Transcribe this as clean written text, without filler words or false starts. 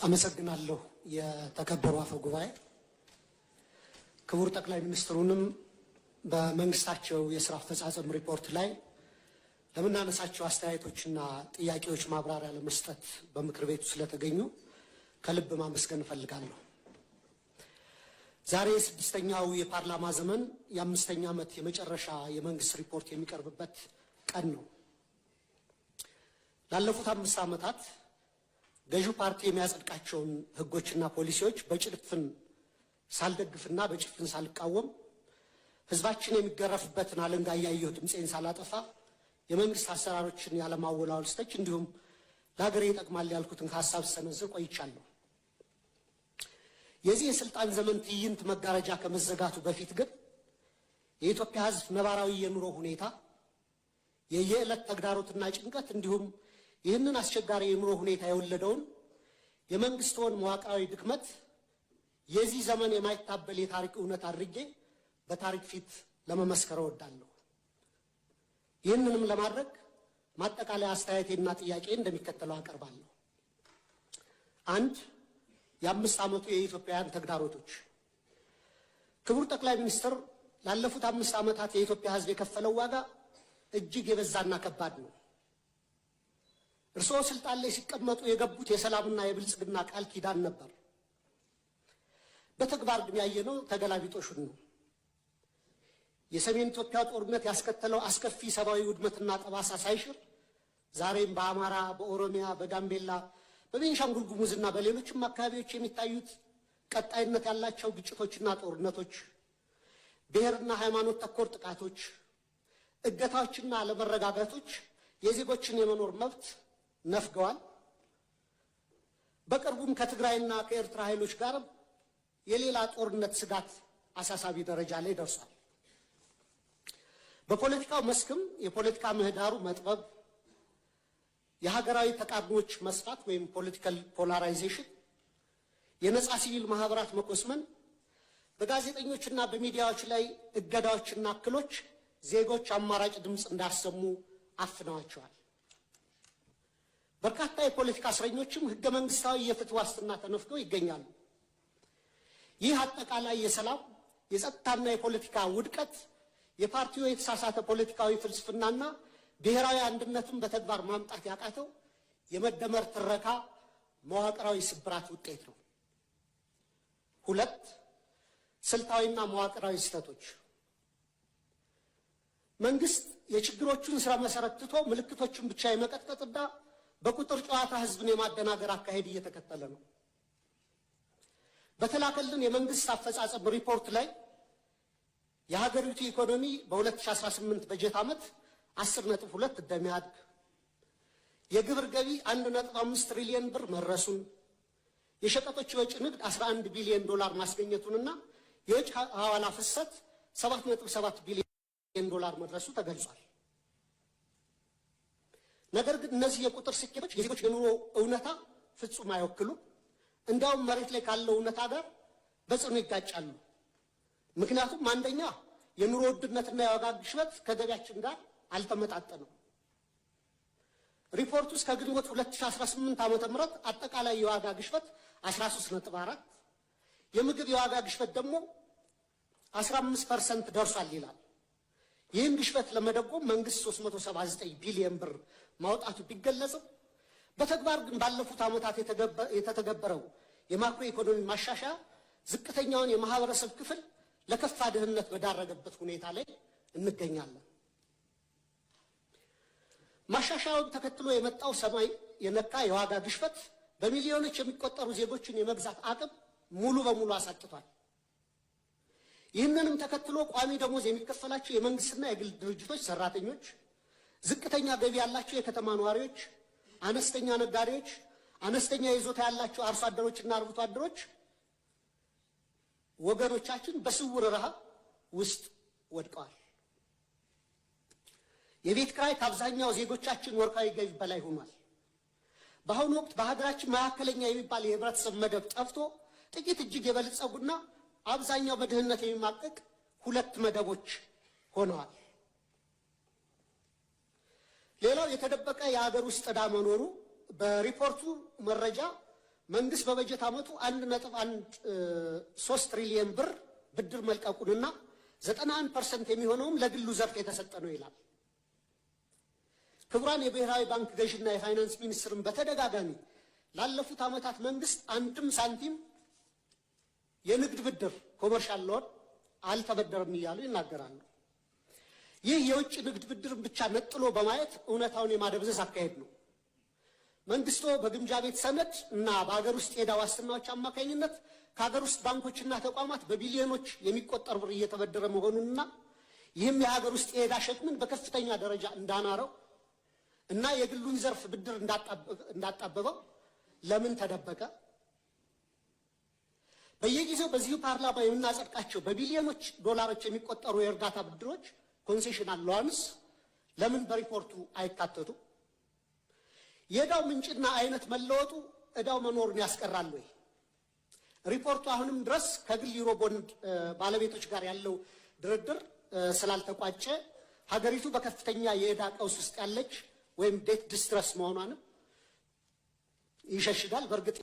አመሰግናለሁ። የተከበሩ አፈ ጉባኤ፣ ክቡር ጠቅላይ ሚኒስትሩንም በመንግስታቸው የስራ አፈጻጸም ሪፖርት ላይ ለምናነሳቸው አስተያየቶችና ጥያቄዎች ማብራሪያ ለመስጠት በምክር ቤቱ ስለተገኙ ከልብ ማመስገን እፈልጋለሁ። ዛሬ የስድስተኛው የፓርላማ ዘመን የአምስተኛ ዓመት የመጨረሻ የመንግስት ሪፖርት የሚቀርብበት ቀን ነው። ላለፉት 5 ዓመታት ገዢው ፓርቲ የሚያጸድቃቸውን ሕጎችና ፖሊሲዎች በጭፍን ሳልደግፍና በጭፍን ሳልቃወም፣ ሕዝባችን የሚገረፍበትን አለንጋ እያየሁ ድምፄን ሳላጠፋ፣ የመንግስት አሰራሮችን ያለማወላወል ስተች እንዲሁም ለሀገሬ ይጠቅማል ያልኩትን ሀሳብ ስሰነዝር ቆይቻለሁ። የዚህ የስልጣን ዘመን ትዕይንት መጋረጃ ከመዘጋቱ በፊት ግን የኢትዮጵያ ሕዝብ ነባራዊ የኑሮ ሁኔታ፣ የየዕለት ተግዳሮትና ጭንቀት እንዲሁም ይህንን አስቸጋሪ የኑሮ ሁኔታ የወለደውን የመንግስትን መዋቅራዊ ድክመት የዚህ ዘመን የማይታበል የታሪክ እውነት አድርጌ በታሪክ ፊት ለመመስከር እወዳለሁ። ይህንንም ለማድረግ ማጠቃለያ አስተያየቴና ጥያቄ እንደሚከተለው አቀርባለሁ። አንድ፣ የ5 ዓመቱ የኢትዮጵያውያን ተግዳሮቶች። ክቡር ጠቅላይ ሚኒስትር፣ ላለፉት 5 ዓመታት የኢትዮጵያ ሕዝብ የከፈለው ዋጋ እጅግ የበዛና ከባድ ነው። እርስዎ ስልጣን ላይ ሲቀመጡ የገቡት የሰላምና የብልጽግና ቃል ኪዳን ነበር። በተግባር ግን ያየነው ተገላቢጦሹን ነው። የሰሜን ኢትዮጵያ ጦርነት ያስከተለው አስከፊ ሰብአዊ ውድመትና ጠባሳ ሳይሽር ዛሬም በአማራ፣ በኦሮሚያ፣ በጋምቤላ፣ በቤንሻንጉል ጉሙዝና በሌሎችም አካባቢዎች የሚታዩት ቀጣይነት ያላቸው ግጭቶችና ጦርነቶች፣ ብሔርና ሃይማኖት ተኮር ጥቃቶች፣ እገታዎችና አለመረጋጋቶች የዜጎችን የመኖር መብት ነፍገዋል። በቅርቡም ከትግራይና ከኤርትራ ኃይሎች ጋር የሌላ ጦርነት ስጋት አሳሳቢ ደረጃ ላይ ደርሷል። በፖለቲካው መስክም የፖለቲካ ምህዳሩ መጥበብ፣ የሀገራዊ ተቃርኖዎች መስፋት ወይም political polarization፣ የነፃ ሲቪል ማህበራት መኮስመን፣ በጋዜጠኞችና በሚዲያዎች ላይ እገዳዎችና እክሎች ዜጎች አማራጭ ድምፅ እንዳያሰሙ አፍነዋቸዋል። በርካታ የፖለቲካ እስረኞችም ህገ መንግስታዊ የፍትህ ዋስትና ተነፍገው ይገኛሉ። ይህ አጠቃላይ የሰላም፣ የጸጥታና የፖለቲካ ውድቀት የፓርቲው የተሳሳተ ፖለቲካዊ ፍልስፍናና ብሔራዊ አንድነትን በተግባር ማምጣት ያቃተው የመደመር ትረካ መዋቅራዊ ስብራት ውጤት ነው። ሁለት፣ ስልታዊና መዋቅራዊ ስህተቶች። መንግስት የችግሮቹን ስረ መሰረት ትቶ ምልክቶችን ብቻ የመቀጥቀጥና በቁጥር ጨዋታ ህዝብን የማደናገር አካሄድ እየተከተለ ነው። በተላከልን የመንግስት አፈጻጸም ሪፖርት ላይ የሀገሪቱ ኢኮኖሚ በ2018 በጀት ዓመት 10.2 እንደሚያድግ፣ የግብር ገቢ 1.5 ትሪሊየን ብር መድረሱን፣ የሸቀጦች የወጪ ንግድ 11 ቢሊዮን ዶላር ማስገኘቱንና የውጭ ሐዋላ ፍሰት 7.7 ቢሊዮን ዶላር መድረሱ ተገልጿል። ነገር ግን እነዚህ የቁጥር ስኬቶች የዜጎች የኑሮ እውነታ ፍጹም አይወክሉም። እንዲያውም መሬት ላይ ካለው እውነታ ጋር በጽኑ ይጋጫሉ። ምክንያቱም አንደኛ፣ የኑሮ ውድነትና የዋጋ ግሽበት ከገቢያችን ጋር አልተመጣጠነም። ሪፖርቱ እስከ ግንቦት 2018 ዓ.ም አጠቃላይ የዋጋ ግሽበት 13.4፣ የምግብ የዋጋ ግሽበት ደግሞ 15% ደርሷል ይላል። ይህን ግሽበት ለመደጎም መንግስት 379 ቢሊዮን ብር ማውጣቱ ቢገለጽም በተግባር ግን ባለፉት ዓመታት የተተገበረው የማክሮ ኢኮኖሚ ማሻሻያ ዝቅተኛውን የማህበረሰብ ክፍል ለከፋ ድህነት በዳረገበት ሁኔታ ላይ እንገኛለን። ማሻሻያውን ተከትሎ የመጣው ሰማይ የነካ የዋጋ ግሽበት በሚሊዮኖች የሚቆጠሩ ዜጎችን የመግዛት አቅም ሙሉ በሙሉ አሳጥቷል። ይህንንም ተከትሎ ቋሚ ደሞዝ የሚከፈላቸው የመንግስትና የግል ድርጅቶች ሰራተኞች፣ ዝቅተኛ ገቢ ያላቸው የከተማ ነዋሪዎች፣ አነስተኛ ነጋዴዎች፣ አነስተኛ ይዞታ ያላቸው አርሶ አደሮችና አርብቶ አደሮች ወገኖቻችን በስውር ረሃብ ውስጥ ወድቀዋል። የቤት ኪራይ ከአብዛኛው ዜጎቻችን ወርሃዊ ገቢ በላይ ሆኗል። በአሁኑ ወቅት በሀገራችን መካከለኛ የሚባል የህብረተሰብ መደብ ጠፍቶ ጥቂት እጅግ የበለጸጉና አብዛኛው በድህነት የሚማቅቅ ሁለት መደቦች ሆነዋል። ሌላው የተደበቀ የሀገር ውስጥ ዕዳ መኖሩ በሪፖርቱ መረጃ መንግስት በበጀት ዓመቱ 1.13 ትሪሊየን ብር ብድር መልቀቁንና 91% የሚሆነውም ለግሉ ዘርፍ የተሰጠ ነው ይላል። ክቡራን የብሔራዊ ባንክ ገዥና የፋይናንስ ሚኒስትርን በተደጋጋሚ ላለፉት ዓመታት መንግስት አንድም ሳንቲም የንግድ ብድር commercial loan አልተበደረም እያሉ ይናገራሉ። ይህ የውጭ ንግድ ብድርን ብቻ ነጥሎ በማየት እውነታውን የማደብዘዝ አካሄድ ነው። መንግስቶ በግምጃ ቤት ሰነድ እና በሀገር ውስጥ የዕዳ ዋስትናዎች አማካኝነት ከሀገር ውስጥ ባንኮችና ተቋማት በቢሊዮኖች የሚቆጠር ብር እየተበደረ መሆኑንና ይህም የሀገር ውስጥ የዕዳ ሸክምን በከፍተኛ ደረጃ እንዳናረው እና የግሉን ዘርፍ ብድር እንዳጣበበው ለምን ተደበቀ? በየጊዜው በዚሁ ፓርላማ የምናጸድቃቸው በቢሊዮኖች ዶላሮች የሚቆጠሩ የእርዳታ ብድሮች concessional loans ለምን በሪፖርቱ አይካተቱም? የዕዳው ምንጭና አይነት መለወጡ ዕዳው መኖሩን ያስቀራል ወይ? ሪፖርቱ አሁንም ድረስ ከግል ዩሮ ቦንድ ባለቤቶች ጋር ያለው ድርድር ስላልተቋጨ ሀገሪቱ በከፍተኛ የዕዳ ቀውስ ውስጥ ያለች ወይም debt distress መሆኗንም ይሸሽጋል። በእርግጥ